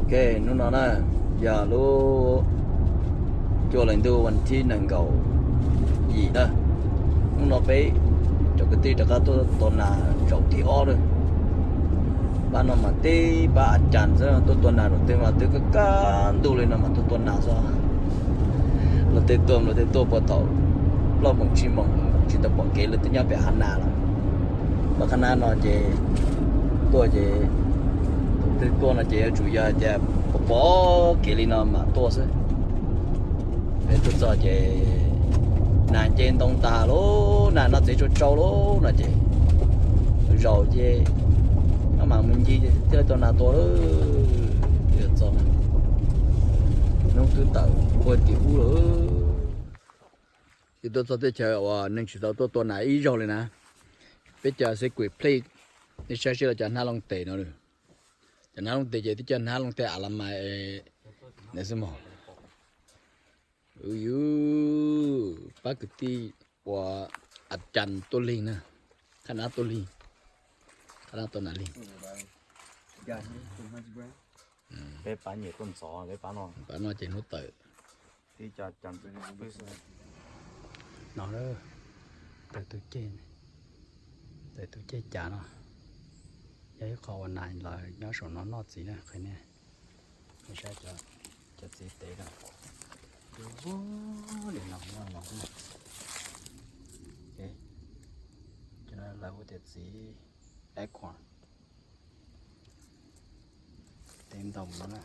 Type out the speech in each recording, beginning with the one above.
Ok, hnub no na, yog lub cuaj hli ntuj vas thib nees nkaum yim na. Hnub no peb cov kwv tij rov qab tuaj tua nas zaum thib ob lawm. Pab no mas tib pab a cas xwb, tuaj tua nas zaum twg mas twb kaj kaj ntug li no mas tuaj tua nas xwb. Luag tej tuaj, luag tej tuaj puag thaum plaub moos tsib moos tsis tau pom kev, luag twb nyob pem hav nas lawm. Pab qhab nab no ces tuaj ces, thaum twg tuaj no ces yuav tsum yog tias pom pom kev li no mam tuaj xwb. Peb tuaj txog ces nas nce ntoo tas lawm, nas noj txiv tsuag tsau lawm no ces zaum ces no mas mus ncig thiaj tau nas tua lawm. Yuav txog na, hnub twb tawm ua tim ub lawm. Ces tuaj txog teb chaws uas neeg tsis tau tuaj tua nas ib zaug li na. Peb cov xib kwm plij, nej saib seb los cov hnab looj tes no. Cov hnab looj tes ces twb cov hnab looj tes a la mas ntawd xwb mog. Yus pab kwv tij uas a cas tuaj lig na, qhab nab tuaj lig, qhab nab tua nas lig. Peb pab nyiam tuaj ntxov, peb pab no, pab no ces hnub tawm. No, tawm tus ceg, tawm tus ceg cav no, yog ib qho uas nas los nyob saum no noj txiv na, qhia nej. Nej saib cov txiv tev no, li no noj no. Cov no lawv hu tias txiv acorn, tev ntoo no na.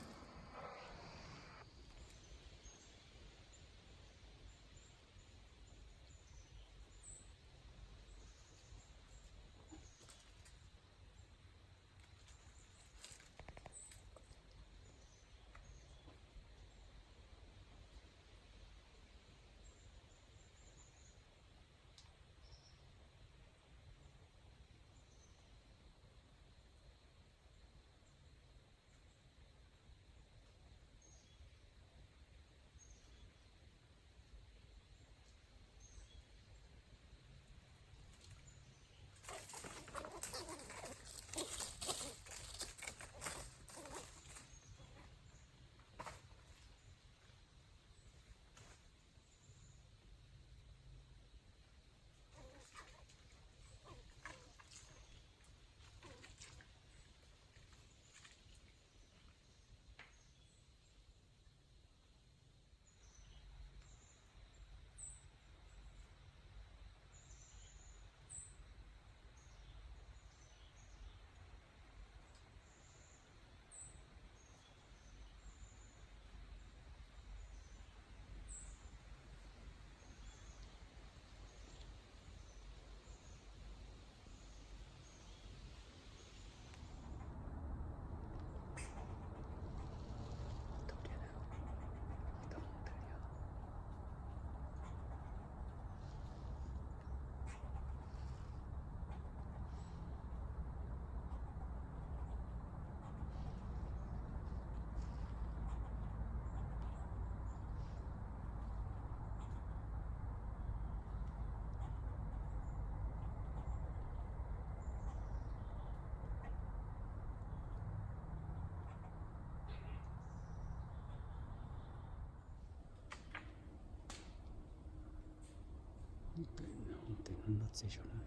Hooj twm noj txiv saum no,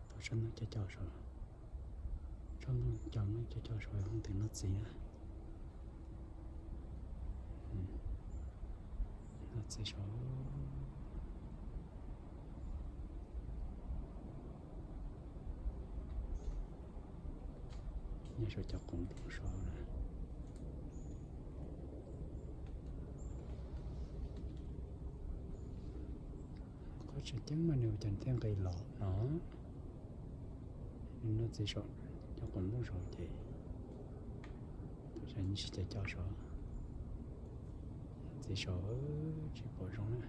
pom tsob ntoo co co saum, tsob ntoo co ntoo co co saum hooj twm noj txiv na. Noj txiv saum, nyob saum cov qoom nplooj saud na. Qhov tseem ceeb mas nws ua cas thiaj nqis los no. Nws noj txiv saum cov qoom nplooj saud ces, tab sis nws tsis co co saud, txiv saud tsis pom zoo na.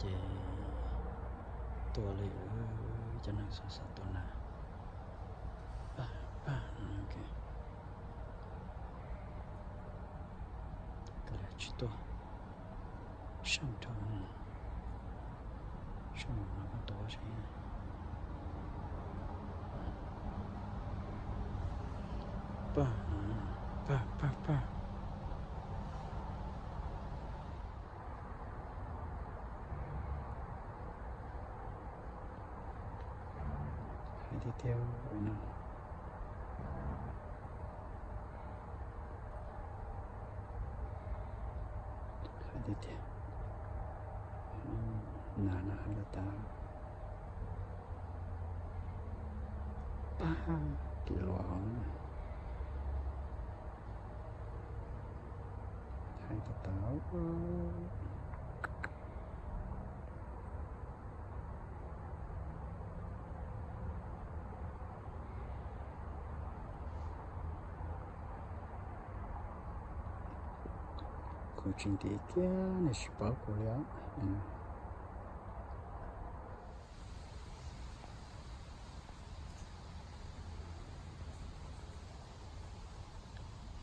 Ces tua li, cov neeg xav xav tua nas. Pag, pag, ok. Kav liam tsis tuaj. Sab dhau, sab no koj tua seb. Pag, pag, pag, pag. Hais tiag tiag no. Hais tiag tiag. Nas no hais los tas. Pag, kim luam hov. Hais tas tas. Kuv tsis ntim kiag, nej tsis paub kuv li os.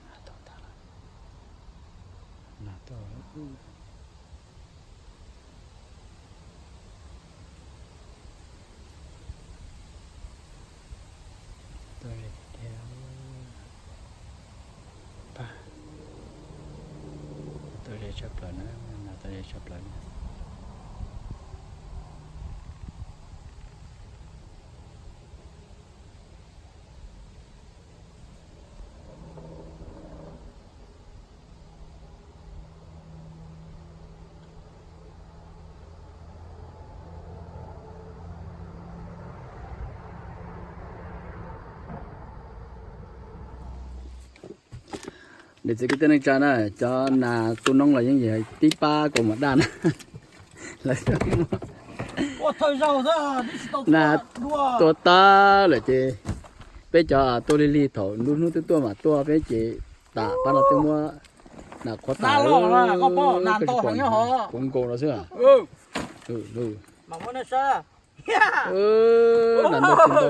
Nas tuaj, nas tuaj. Tuaj ze tiag tiag. Pag, tuaj ze tshaj plaws na, nas tuaj ze tshaj plaws na. Niam txiv kwv tij neej tsa na, cov nas tu noob los yeej yog tib pab kaus mom daj na. Lawv nas tua tag lawm ces peb cov tuaj lig lig thaum nruab hnub twb tuaj mam tuaj peb ces tas pab no twb muab nas qhuav tas. Kuv nkaus no xwb. Nas ntau tsis ntau.